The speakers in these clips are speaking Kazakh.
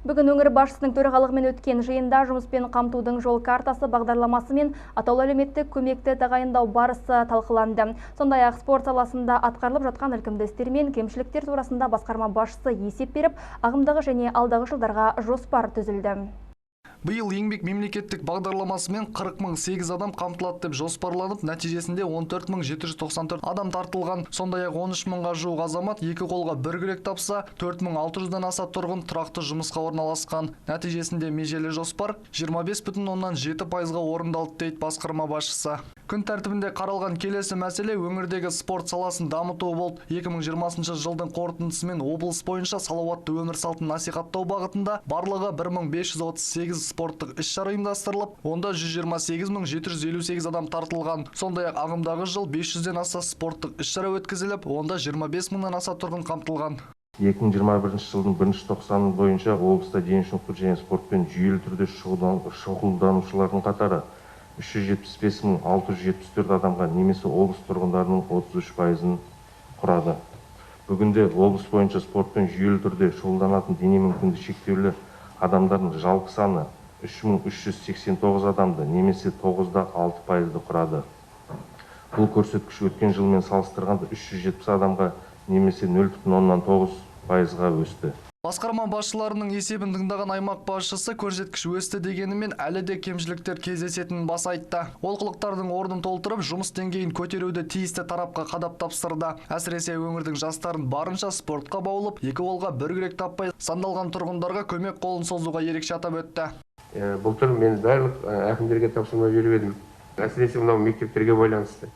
Бүгін өңір басшысының төрағалығымен өткен жиында жұмыспен қамтудың жол картасы бағдарламасы мен атаулы әлеуметтік көмекті тағайындау барысы талқыланды. Сондай-ақ спорт саласында атқарылып жатқан ілкімді істер мен кемшіліктер турасында басқарма басшысы есеп беріп, ағымдағы және алдағы жылдарға жоспар түзілді. Биыл «Еңбек» мемлекеттік бағдарламасымен 40 мың 8 адам қамтылады деп жоспарланып, нәтижесінде 14 мың 794 адам тартылған. Сондай-ақ 13 мыңға жуық азамат екі қолға бір күрек тапса, 4600-дан аса тұрғын тұрақты жұмысқа орналасқан. Нәтижесінде межелі жоспар 25,7%-ға орындалды, дейді басқарма басшысы. Күн тәртібінде қаралған келесі мәселе өңірдегі спорт саласын дамыту болды. 2020 жылдың қорытындысымен облыс бойынша салауатты өмір салтын насихаттау бағытында барлығы 1538 спорттық іс-шара ұйымдастырылып, онда 128 758 адам тартылған. Сондай-ақ ағымдағы жыл 500-ден аса спорттық іс-шара өткізіліп, онда 25 мыңнан аса тұрғын қамтылған. 2021 жылдың бірінші тоқсаны бойынша облыста дене шынықтыру және спортпен жүйелі түрде шұғылданушылардың қатары 375 674 адамға немесе облыс тұрғындарының 33%-ын құрады. Бүгінде облыс бойынша спортпен жүйелі түрде шұғылданатын дене мүмкіндігі шектеулі адамдардың жалпы саны 3389 адамды немесе 9,6%-ды құрады. Бұл көрсеткіш өткен жылмен салыстырғанда 370 адамға немесе 0,9%-ға өсті. Басқарма басшыларының есебін тыңдаған аймақ басшысы көрсеткіш өсті дегенімен, әлі де кемшіліктер кездесетінін баса айтты. Олқылықтардың орнын толтырып, жұмыс деңгейін көтеруді тиісті тарапқа қадап тапсырды. Әсіресе өңірдің жастарын барынша спортқа баулып, екі қолға бір күрек таппай сандалған тұрғындарға көмек қолын созуға ерекше атап өтті. Былтыр мен барлық әкімдерге тапсырма беріп едім, әсіресе мынау мектептерге байланысты.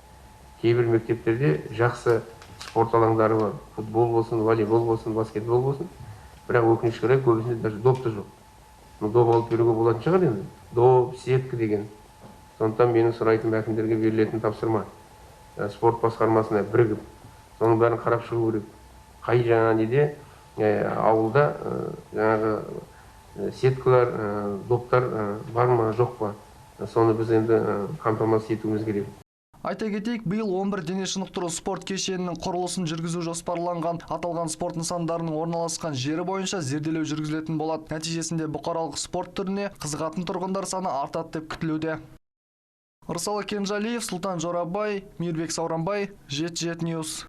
Кейбір мектептерде жақсы спорт алаңдары бар, футбол болсын, волейбол болсын, баскетбол болсын, бірақ, өкінішке орай, көбісінде даже доп та жоқ. Ну, доп алып беруге болатын шығар енді, доп, сетка деген. Сондықтан менің сұрайтыным, әкімдерге берілетін тапсырма: спорт басқармасына бірігіп, соның бәрін қарап шығу керек, қай жаңа неде, ауылда жаңағы сеткалар, доптар бар ма, жоқ па, соны біз енді қамтамасыз етуіміз керек. Айта кетейік, биыл 11 дене шынықтыру спорт кешенінің құрылысын жүргізу жоспарланған. Аталған спорт нысандарының орналасқан жері бойынша зерделеу жүргізілетін болады. Нәтижесінде бұқаралық спорт түріне қызығатын тұрғындар саны артады деп күтілуде. Рысалы Кенжалиев, Сұлтан Жорабай, Мейірбек Сауранбай, 77 News.